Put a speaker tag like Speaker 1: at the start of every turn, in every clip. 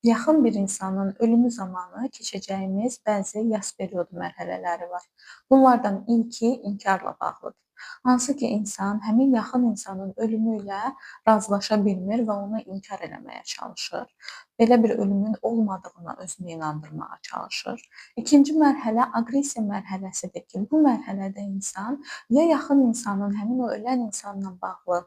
Speaker 1: Yaxın bir insanın ölümü zamanı keçəcəyimiz bəzi yas periodu mərhələləri var. Bunlardan ilki inkarla bağlıdır. Hansı ki, insan həmin yaxın insanın ölümü ilə razılaşa bilmir və onu inkar eləməyə çalışır. Belə bir ölümün olmadığına özünü inandırmağa çalışır. İkinci mərhələ aqressiya mərhələsidir ki, bu mərhələdə insan ya yaxın insanın, həmin o ölən insanla bağlı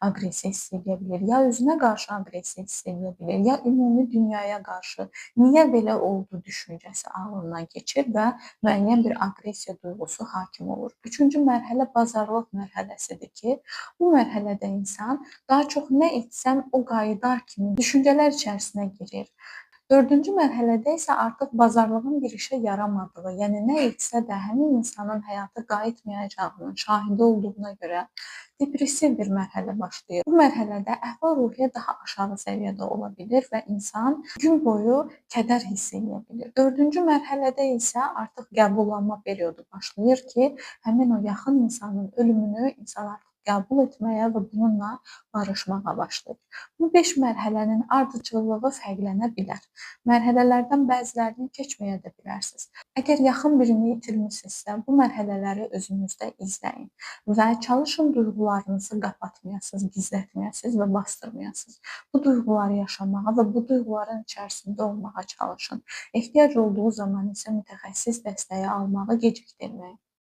Speaker 1: aqressiya hiss edə bilər, ya özünə qarşı aqressiya hiss edə bilər, ya ümumi dünyaya qarşı niyə belə oldu düşüncəsi ağlından keçir və müəyyən bir aqressiya duyğusu hakim olur. Üçüncü mərhələ bazarlıq mərhələsidir ki, bu mərhələdə insan daha çox nə etsəm o qayıdar kimi düşüncələr içərisinə girir. Dördüncü mərhələdə isə artıq bazarlığın bir işə yaramadığı, yəni nə etsə də həmin insanın həyata qayıtmayacağının şahidi olduğuna görə depressiv bir mərhələ başlayır. Bu mərhələdə əhval-ruhiyyə daha aşağı səviyyədə ola bilir və insan gün boyu kədər hiss edə bilir. Dördüncü mərhələdə isə artıq qəbullanma periodu başlayır ki, həmin o yaxın insanın ölümünü insan artıq qəbul etməyə və bununla barışmağa başlayır. Bu 5 mərhələnin ardıcıllığı fərqlənə bilər. Mərhələlərdən bəzilərini keçməyə də bilərsiniz. Əgər yaxın birini itirmisinizsə, bu mərhələləri özünüzdə izləyin və çalışın duyğularınızı qapatmayasınız, gizlətməyəsiniz və bastırmayasınız. Bu duyğuları yaşamağa və bu duyğuların içərisində olmağa çalışın. Ehtiyac olduğu zaman isə mütəxəssis dəstəyi almağı gecikdirməyin.